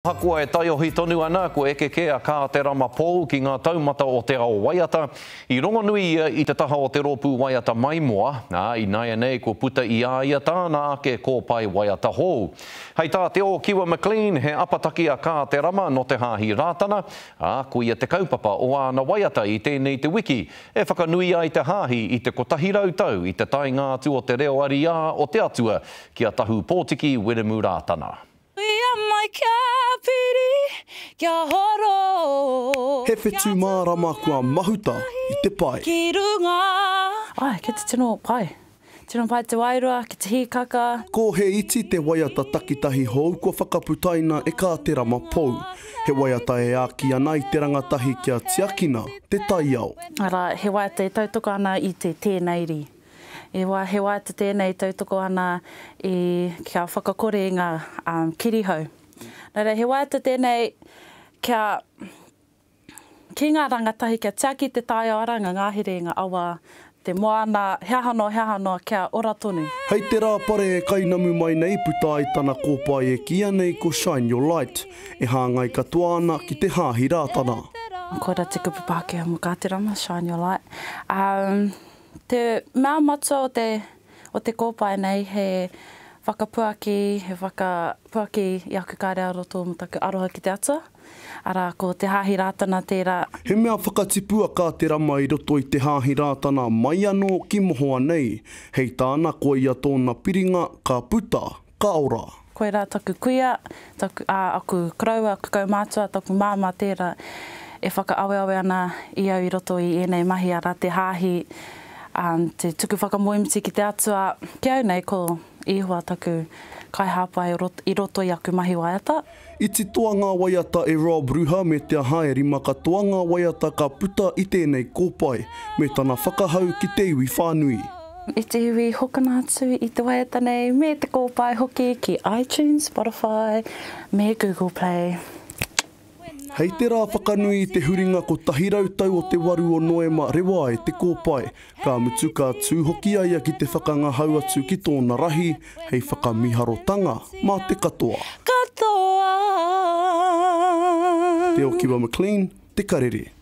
Ahakoa e taiohi tonu ana, kua eke kē a Kā Te Rama Pou ki ngā taumata o te ao waiata. I rongonui ia i te taha o te rōpū waiata Maimoa, ā, ināianei kua puta i a ia tāna ake kōpae waiata hou. Hei tā Te Ōkiwa McLean, he apataki a Kā Te Rama nō te Hāhi Rātana, ā, koia te kaupapa o āna waiata i tēnei te wiki e whakanui ai te Hāhi i te 100 tau i te taenga atu o te reo ariā o te Atua ki a Tahu Pōtiki Wiremu Rātana. Uia mai kia piri, kia horo. He whetū mārama kua mahuta i te pae. Ki runga. Āe, kei te tino pai. Tino pai te wairua, ki te hīkaka. Ko He Iti te waiata takitahi hou kua whakaputaina e Kā Te Rama Pou. He waiata e āki ana i te rangatahi kia tiakina te taiao. Arā, he waiata e tautoko ana i te tēneiri. E wā, he waiata tēnei e tautoko ana i, kia whakakore i ngā kirihou. Nō reira, he waiata tēnei kia, ki ngā rangatahi, kia tiaki te taiao ara, ngā ngahere, ngā awa, te moana, he aha noa, he aha noa, kia ora tonu. Hei te Rāpare e kainamu mai nei puta ai tana kōpae e kīia nei ko Shine Your Light, e hāngai katoa ana ki te Hāhi Rātana. Koira te kupu Pākehā mō Kāterama, Shine Your Light. Um, Te mea matua o te, o te kōpae nei he whakapuaki, he whakapuaki i aku kare ā-roto mō taku aroha ki te Atua, arā, ko Te Hāhi Rātana tērā. He mea whakatipu a Kāterama i roto i Te Hāhi Rātana mai anō ki mohoa nei. Hei tāna koia tōna piringa ka puta, ka ora. Koirā taku kuia, taku, ā, aku koroua, aku kaumātua, taku māmā tērā e whakaaweawe ana i au i roto i ēnei mahi, arā, te hāhi, ā, te tuku whakamoemiti ki te Atua. Ki au nei, ko Ihowa taku kaihāpai i roto i aku mahi waiata. I titoa ngā waiata e Rob Ruha me te aha e rima katoa ngā waiata ka puta i tēnei kōpae, me tana whakahau ki te iwi whānui. I te iwi hokona atu i te waiata nei me te kōpae hoki ki iTunes, Spotify me Google Play. Hei te rā whakanui i te huringa 100 tau o te waru o Noema rewa ai te kōpae, ka mutu ka tū hoki a ia ki te whakangahau atu ki tōna rahi hei whakamiharotanga mā te katoa. Katoa. Te Okiwa McLean, Te Karere.